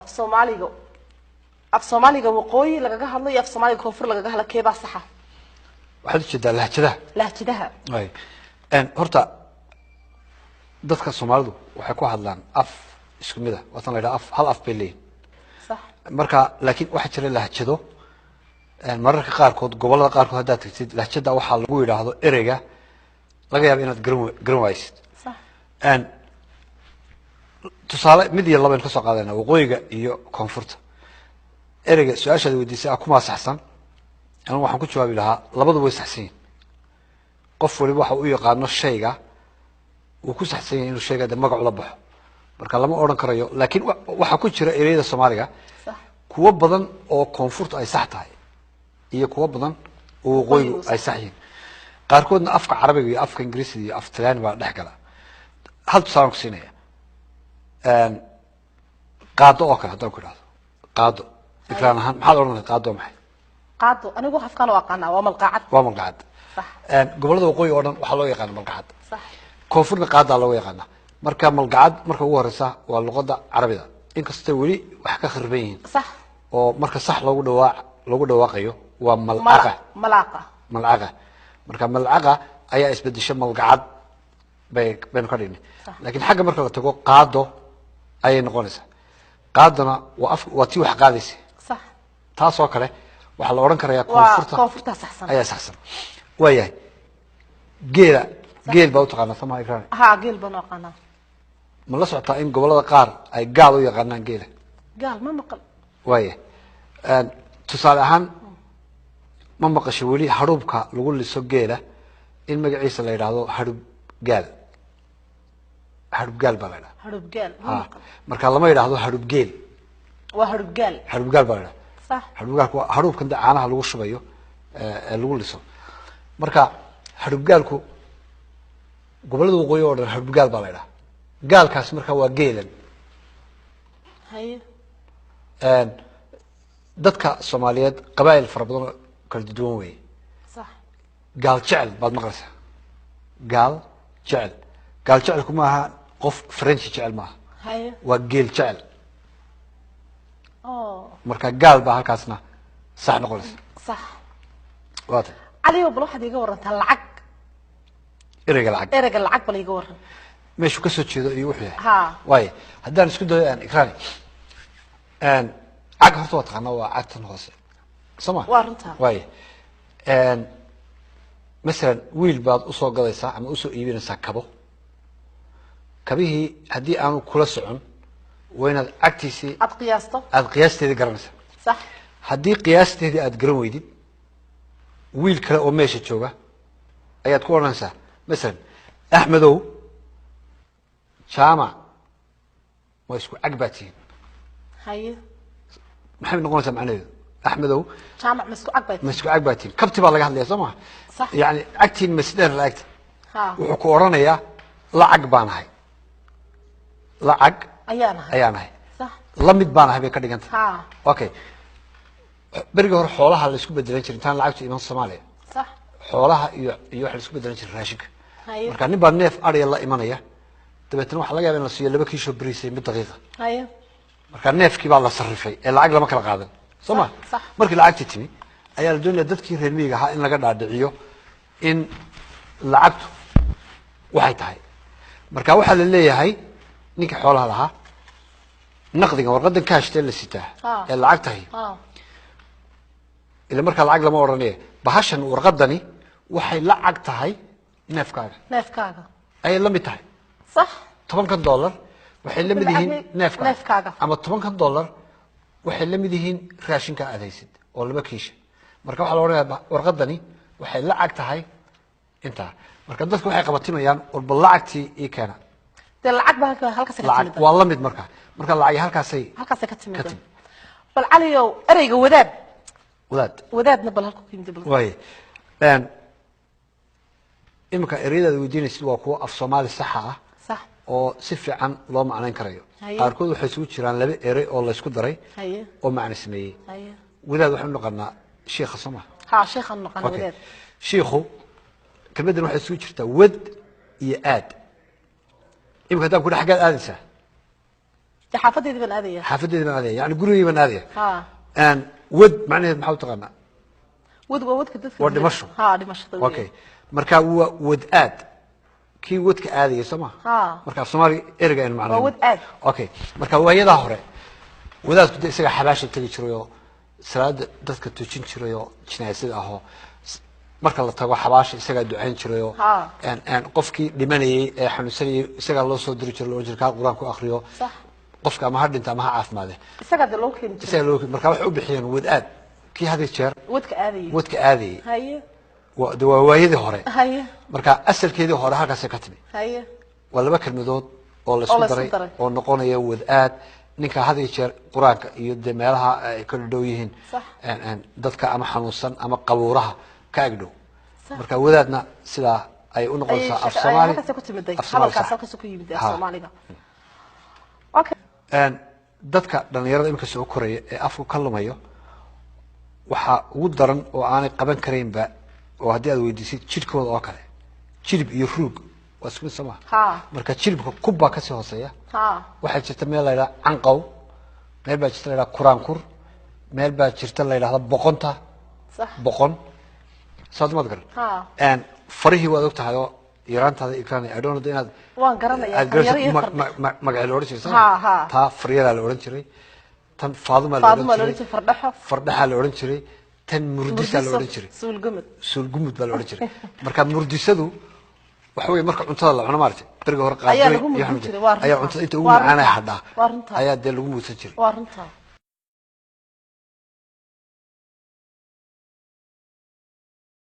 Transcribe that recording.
Soomaaliga, af Soomaaliga waqooyi lagaga hadlo iyo af Soomaaliga koonfur lagaga hadlo, keebaa saxa? Waxaad ujeedaa lahjadaha? Lahjadaha. Ay horta dadka Soomaalidu waxay ku hadlaan af isku mid ah, waatan la yidhaha af hal af bay leeyihin. Marka laakiin waxaa jira lahjado. Mararka qaarkood, gobollada qaarkood haddaad tagtid, lahjada waxaa lagu yidhaahdo ereyga laga yaaba inaad garan waaysid. Tusaale mid iyo laba aynu ka soo qaadayna, waqooyiga iyo koonfurta. Ereyga su-aashaad weydiisay ah kumaa saxsan, anigu waxaan ku jawaabi lahaa labaduba way saxsan yihin. Qof waliba waxa u yaqaano shayga uu ku saxsan yahay inuu shayga de magacu la baxo. Marka lama odhan karayo, laakiin waxaa ku jira ereyada Soomaaliga kuwo badan oo koonfurtu ay sax tahay iyo kuwo badan oo waqooyigu waqooyigu ay sax yihiin. Qaarkoodna afka Carabiga iyo afka Ingiriisiga iyo af Talyaani baa dhex gala. Hal tusaalaan ku siinaya, qaado oo kale. Haddaan ku idhahdo qaado, ikraan ahaan maxaad odhan lahayd? Qaado waa maxay? Qaado anigu afkaan u aqaanaa waa malqaacad. Waa malqacad. Gobollada waqooyi oo dhan waxaa loo yaqaana malqacad. Koonfurna qaadaa looga yaqaana. Marka malgacad marka ugu horeysa waa luqada Carabida, inkastoo weli wax ka khariban yihiin oo marka sax loogu dhawaaqayo waa malcaqa. Malaaqa. Malcaqa. Marka malcaqa ayaa isbedesho, malgacad baynu ka dhignay. Laakiin xagga marka la tago qaado ayay noqonaysaa. Qaadona waa af, waa tii wax qaadaysa. Taasoo kale waxaa la odhan karayaa waa koonfurta koonfurta saxsan. Ayaa saxsan. Waayahay, geela geel baa utaqaanaa, somaa ikraan? Haa, geel baan u aqaanaa. Ma la socotaa in gobolada qaar ay gaal u yaqaanaan geela? Gaal ma maqal. Waaya, tusaale ahaan, ma maqasho weli hadhuubka lagu liso geela in magaciisa la yidhaahdo hadhub gaal? Hadhub gaal baa la yidhahda. Hadhub gaal ma Ha. maqal. Marka lama yidhaahdo hadhub geel. Waa hadhub gaal. Hadhub gaal baa la yidhahda. Hadhub gaalku waa hadhuubkan de caanaha lagu shubayo ee lagu liso. Marka hadhub gaalku gobollada waqooyi oo dhan hadhub gaal baa la yidhaha. Gaalkaas marka waa geelan. Dadka Soomaaliyeed qabaa'il fara badan oo kala duwan weeye. Gaal jecel baad maqlaysaa. Gaal jecel, gaal jecelku maaha qof French jecel maaha. Waa geel jecel. Marka gaal baa halkaasna sax noqonaysa. Waa tay. Caliyow, bal waxaad iiga warantaa lacag. Ereyga lacag. Ereyga lacag bal iiga waran. Meeshuu kasoo jeedo iyo wuxuu yahay. Ha. Waayo, haddaan isku dayo aan ikraani cag, horta waa taqaanaa, waa cagtan hoose, soo ma? Waa runtaa. Waayo, masalan wiil baad usoo gadaysaa ama usoo iibinaysaa kabo. Kabihii haddii aanu kula socon, waa inaad cagtiisii aad qiyaasto. Aada qiyaasteedii garanaysaa. Haddii qiyaasteedii aad garan weydid, wiil kale oo meesha jooga ayaad ku odhanaysaa, masalan, "Axmedow, Jaamac waa isku cag baa tihiin." Maxay noqonaysaa macnaheedu? Axmedow, Jaamac ma isku cag bay? Ma isku cag baa tihiin? Kabti baa laga hadlaya, soo maha? Sax. Yani cagtiin ma isdheer la-agta? Ha. Wuxuu ku odhanayaa lacag baan ahay, lacag ayaan ahay. Ayaan ahay. La mid baan ahay bay ka dhigantay. Okay, berigii hore xoolaha la isku bedelan jiray intaan lacagtu iman Soomaaliya. Xoolaha iyo waxa la isku bedelan jiray raashinka. Marka nin baa neef adhiya la imanaya, dabeetna waxaa laga yaba in la siiyo 2 kiishoo bariisay mid daqiiqa. Marka neefkii baa la sarifay ee lacag lama kala qaadan, soo ma? Sax. Markii lacagtii timi ayaa la doonaya dadkii reer miyiga ahaa in laga dhaadhiciyo in lacagtu waxay tahay. Marka waxaa la leeyahay ninkii xoolaha lahaa, naqdigan, warqadan kaashtee la sitaa ee lacag tahay, ila markaa lacag lama odhanaya, bahashan warqadani waxay lacag tahay neefkaaga. Neefkaaga. Ayay la mid tahay. 10-kan dollar waxay la mid yihiin neefkaaga. Neefkaaga. Ama 10-kan dollar waxay la mid yihiin raashinka aad haysid oo 2 kiisha. Marka waxaa la odhanaya warqadani waxay lacag tahay intaa. Marka dadku waxay qabatimayaan, "Walba lacagtii ii keena." Dee lacag baa halkaas ka lacag timid. Waa la mid. Marka lacagi halkaasay halkaasay ka timid. Ka timid. Bal Caliyow, ereyga wadaad. Wadaad. Wadaadna bal halku ka yimid bal. Waaye, iminka ereyadaad weydiinaysid waa kuwo af Soomaali saxa ah oo si fiican loo macnayn karayo. Qaarkood waxay isugu jiraan laba erey oo laysku daray oo macno sameeyey. Wadaad waxaynu naqanaa shiikha, soo maha? Ha, sheekhaan naqana. Okay. Wadaad. Shiikhu, kelmaddan waxay isugu jirtaa wad iyo aad. Iminka haddaan ku dhaha, "Xaggaad aadaysaa?" Dee xaafadeedii baan aadaya. Xaafadeedi baan aadaya, yani gurigii baan aadaya. Wad macnaheed maxaa u taqaanaa? Wad waa wadka dadka Waa dila. dhimasho. Ha, dhimashada weeye. Okay, marka waa wad aad, kii wadka aadaya, soo ma? Ha. Marka af Soomaaliga ereyga aynu macnayno. Waa wad aad. Okay, marka waayadaa hore wadaadku de isaga xabaasha tegi jiray oo salaada dadka tujin jiray oo jinaasada ahoo marka la tago xabaasha isagaa ducayn jiray oo qofkii dhimanayay ee xanuunsanayay isagaa loo soo diri jiray, loo jiray kaa Qur-aan ku akriyo. Qofka ama ha dhinta ama ha caafimaade. Isagaa dee loo keeni jiray. Isagaa loo, marka waxay u bixiyeen wad aad, kii had iyo jeer wadka aadayay. Wadka aadayay. De waa waayadii hore. Marka asalkeedii hore halkaasay ka timi. Waa laba kelmadood oo laisku Oo la isku daray daray. oo noqonaya wad-aad, ninka had iyo jeer Qur-aanka iyo dee meelaha ay ka dhow yihiin dadka ama xanuunsan ama qabuuraha ka agdhow. Marka wadaadna sidaa ay u noqonaysaa af Soomaali. Halkaasay ku timiday. Af Soomaali, hadalkaas sax. Halkaas ku yimid af Soomaaliga, okay. Dadka dhalinyarada iminka soo koraya ee afku ka lumayo waxaa ugu daran oo aanay qaban karaynba, oo haddii aad weydiisid jidhkooda oo kale, jilib iyo ruug waa isku mid, soo maha? Ha. Marka jilibka kubbaa kasii hooseeya. Waxaa jirta meel la yidhaha canqow, meel baa jirta la yidhaha kuraankur, meel baa jirta la yidhahda boqonta. Boqon saad maad garan. Ha. Farihii waad og tahay oo yaraantaada ikraan, I don't know inaad Waan garanayaa, aad garanaysid. Faryaro iyo Magacee la odhan jiray, soo Ha, ma? Ha. Taa faryadaa la odhan jiray, tan Faadumaa la Faadumaa odhan la odhan jiray. jiray, Fardhaxo. Fardhaxaa la odhan jiray, tan murdisaa la odhan jiray. Suulgumud. Suulgumud baa la odhan jiray. Marka murdisadu waxa weeye marka cuntada la cuno, maaragtay, beriga hore Ayaa qaadooyin lagu iyo murdin waxaa jiray, waa ayaa runtaa. cuntada inta ugu Waa macaanaya runtaa. hadhaa Waa runtaa. ayaa dee lagu muudsan jiray. Waa runtaa.